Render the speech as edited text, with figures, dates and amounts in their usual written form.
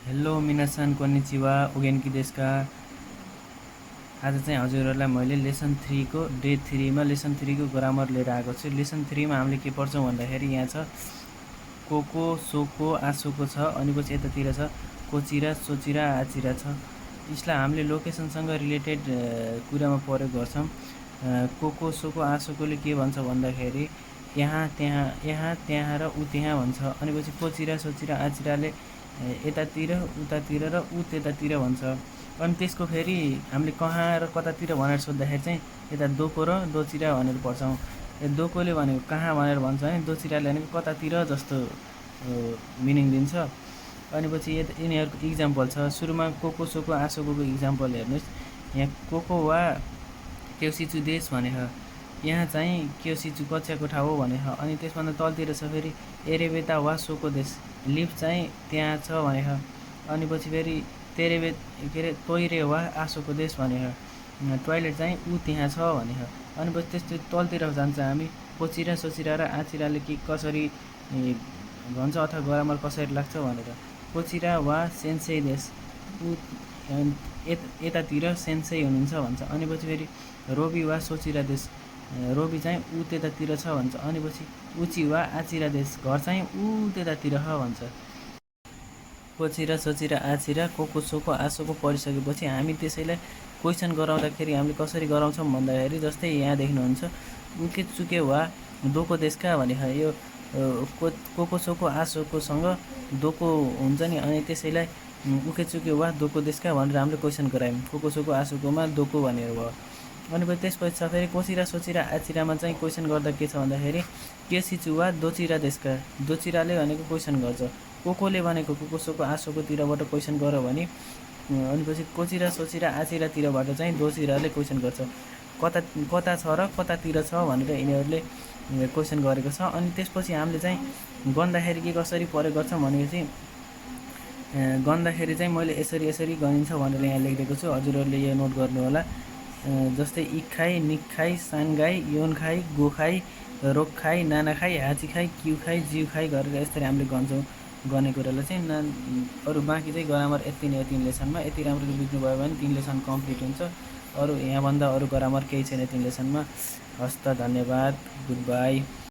Hello मिनासन konnichiwa उगेनकी देशका। आज चाहिँ हजुरहरूलाई मैले लेसन 3 को डे 3 मा लेसन 3 को ग्रामर लिएर आएको छु। लेसन 3 मा हामीले के पढ्छौँ भन्दाखेरि यहाँ छ कोको सोको आसोको छ, अनि पछि यतातिर छ कोचिरा सोचिरा आचिरा छ। यसलाई हामीले लोकेसनसँग रिलेटेड कुरामा प्रयोग गर्छौँ। कोको सोको आसोकोले के भन्छ भन्दाखेरि यहाँ त्यहाँ र उ त्यहाँ भन्छ। अनि पछि कोचिरा सोचिरा आचिराले यतातिर उतातिर र उ त्यतातिर भन्छ। अनि त्यसको फेरि हामीले कहाँ र कतातिर भनेर सोद्धाखेरि चाहिँ यता दोको र दोचिरा भनेर पढ्छौँ। दोकोले भनेको कहाँ भनेर भन्छ भने दोचिराले भनेको कतातिर जस्तो मिनिङ दिन्छ। अनि पछि यिनीहरूको इक्जाम्पल छ। सुरुमा कोको सोको आसोको इक्जाम्पल हेर्नुहोस्। यहाँ कोको वा क्योसिचु देश भने यहाँ चाहिँ क्योसिचु कक्षाको ठाउँ हो भने। अनि त्यसभन्दा तलतिर छ फेरि एरेबेता वा सोको देश, लिप चाहिँ त्यहाँ छ भने। अनि पछि फेरि तेरेबे के अरे तोइरे वा आसोको देश भने, टोइलेट चाहिँ ऊ त्यहाँ छ भने। अनि पछि त्यस्तो तलतिर जान्छ हामी कोचिरा सोचिरा र आचिराले के कसरी भन्छ अथवा ग्रामर कसरी लाग्छ भनेर। कोचिरा वा सेन्सेई देश, ऊ यतातिर सेन्सेई हुनुहुन्छ भन्छ। अनि पछि फेरि रोबी वा सोचिरा देश, रोबी चाहिँ ऊ त्यतातिर छ भन्छ। अनि पछि उची वा आचिरा देश, घर चाहिँ ऊ त्यतातिर भन्छ। कोचिरा सोचिरा आचिरा कोको सोको आसोको पढिसकेपछि हामी त्यसैलाई क्वेसन गराउँदाखेरि हामीले कसरी गराउँछौँ भन्दाखेरि जस्तै यहाँ देख्नुहुन्छ उके चुके वा दोको देशका भने। यो कोको सोको आसोकोसँग दोको हुन्छ नि, अनि त्यसैलाई उके चुके वा दोको देशका भनेर हामीले क्वेसन गरायौँ। कोको सोको आसोकोमा दोको भनेर भयो। अनि त्यसपछि छ फेरि कोचिरा सोचिरा आचिरामा चाहिँ क्वेसन गर्दा के छ भन्दाखेरि केसिचु वा दोचिरा देशका, दोचिराले भनेको क्वेसन गर्छ। कोकोले भनेको कोको सोको आसोकोतिरबाट क्वेसन गर भने, अनि पछि कोचिरा सोचिरा आचिरातिरबाट चाहिँ दोचिराले क्वेसन गर्छ कता छ र कतातिर छ भनेर यिनीहरूले क्वेसन गरेको छ। अनि त्यसपछि हामीले चाहिँ गन्दाखेरि के कसरी प्रयोग गर्छौँ भनेपछि गन्दाखेरि चाहिँ मैले यसरी गनिन्छ भनेर यहाँ लेखिदिएको छु, हजुरहरूले यो नोट गर्नु होला। जस्तै इखाई निखाई सानगाई योनखाई गोखाई रोगखाई नानाखाई हाचीखाई क्युखाई जिउखाई गरेर यसरी हामीले गन्छौँ। गर्ने कुरालाई चाहिँ अरू बाँकी चाहिँ ग्रामर यति नै 3 लेसनमा। यति राम्ररी बुझ्नुभयो भने 3 लेसन कम्प्लिट हुन्छ। अरू यहाँभन्दा अरू ग्रामर केही छैन 3 लेसनमा। हस्त धन्यवाद, गुड बाई।